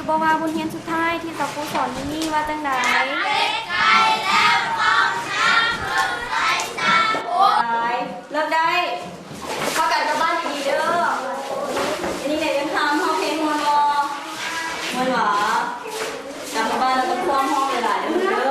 ບໍ່ວ່າບົດຮຽນສຸດທ້າຍທີ່ສາວຄູສອນມື້ນີ້ວ່າຈັ່ງໃດ? ເລີກໄດ້. ພາກັນກັບບ້ານດີໆເດີ. ອັນນີ້ແມ່ນຄຳຮ້ອງເພງມ່ວນບໍ່? ມ່ວນຫວາ? ກັບມາບ້ານແລ້ວຕ້ອງຄວາມຮ້ອງຫຼາຍໆເດີລູກເດີ.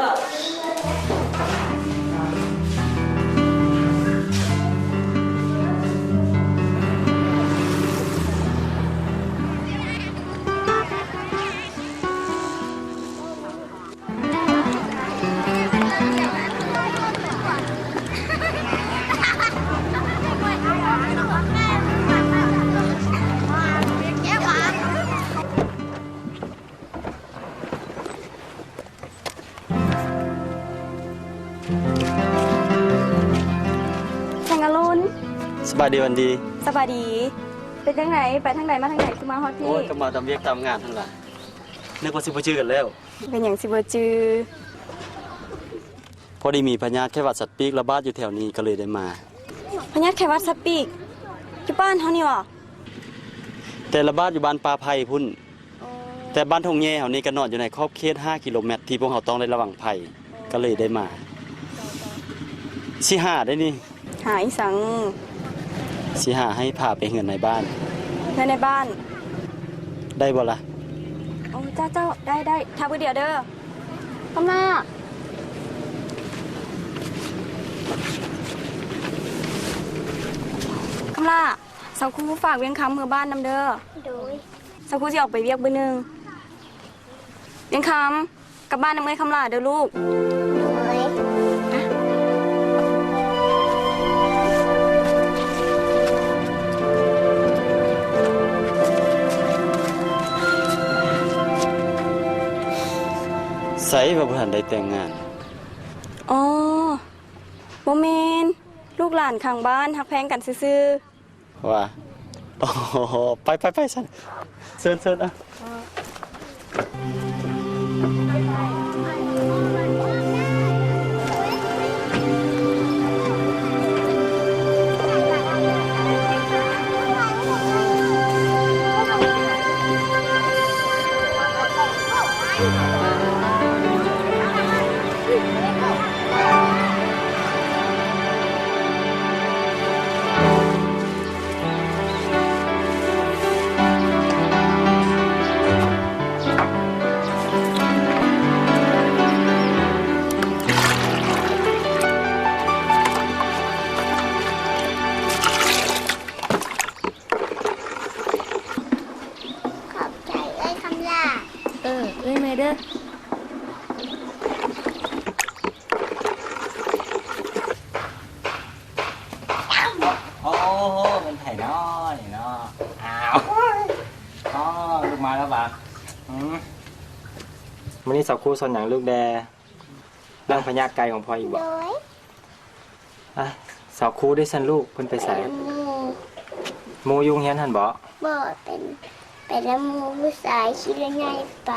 ແສງອາລຸນ. ສະບາຍດີວັນດີ. ສະບາຍດີ. ເປັນຈັ່ງໃດ? ໄປທາງໃດມາທາງໃດ ຄືມາຮອດພີ້? ໂອ້ຍ ກໍມາຕາມວຽກຕາມງານຫັ້ນລະ. ນຶກວ່າຊິບໍ່ຈື່ກັນແລ້ວ. ເປັນຫຍັງຊິບໍ່ຈື່? ພໍດີມີພະຍາດໄຂ້ຫວັດສັດປີກລະບາດຢູ່ແຖວນີ້ ກໍເລີຍໄດ້ມາ. ພະຍາດໄຂ້ຫວັດສັດປີກ? ຢູ່ບ້ານເຮົານີ້ຫວາ? ແຕ່ລະບາດຢູ່ບ້ານປ່າໄຜ່ພຸ້ນ. ອໍ. ແຕ່ບ້ານທົ່ງແຍ່ເຮົານີ້ກໍນອນຢູ່ໃນຂອບເຂດຫ້າກິໂລແມັດ ທີ່ພວກເຮົາຕ້ອງໄດ້ລະວັງໄພ, ກໍເລີຍໄດ້ມາ. ຊິຫາໄດ້ນີ້. ຫາອີ່ສັງ? ຊິຫາໃຫ້ພາໄປເຮືອນນາຍບ້ານ. ເຮືອນນາຍບ້ານ ໄດ້ບໍ່ລະ? ໂອ້ ເຈົ້າໆ ໄດ້ໆ ຖ້າມື້ດຽວເດີ. ຄຳຫຼ້າ ຄຳຫຼ້າ ສາວຄູຝາກວຽງຄຳເມືອບ້ານນຳເດີ. ໂດຍ. ສາວຄູຊິອອກໄປວຽກມື້ໜຶ່ງ. ວຽງຄຳ ກັບບ້ານນຳເອື້ອຍຄຳຫຼ້າເດີລູກ. ໂດຍ. ໃສວ່າບໍ່ທັນໄດ້ແຕ່ງງານ? ອໍ ບໍ່ແມ່ນ, ລູກຫຼານຂ້າງບ້ານຮັກແພງກັນຊື່ໆ. ວ່າ ໂອ້ ໄປ ໄປ ໄປຊັ້ນ. ເຊີນ ເຊີນ ອ່ະ. ຂອບໃຈເອື້ອຍຄຳຫຼ້າ. ເອີ ເອື້ອຍເມືອເດີ. ໂອ້ໂຫ ເປັນໃຜນໍນີ້ເນາະ? ອ້າວ ອໍ ລູກມາແລ້ວຫວາ? ອືມ ມື້ນີ້ສາວຄູສອນຫຍັງລູກແດ່? ເລື່ອງພະຍາດໄກ່ຂອງພໍ່ອີກບໍ? ໂດຍ. ອ່ະ ສາວຄູເດ້ຊັ້ນລູກ ເພິ່ນໄປໃສ? ໄປນຳໝູ່. ໝູ່ຢູ່ໂຮງຮຽນຫັ້ນບໍ? ບໍ່ ເປັນ ໄປນຳໝູ່ຜູ້ຊາຍຂີ່ລົດໃຫຍ່ໄປ.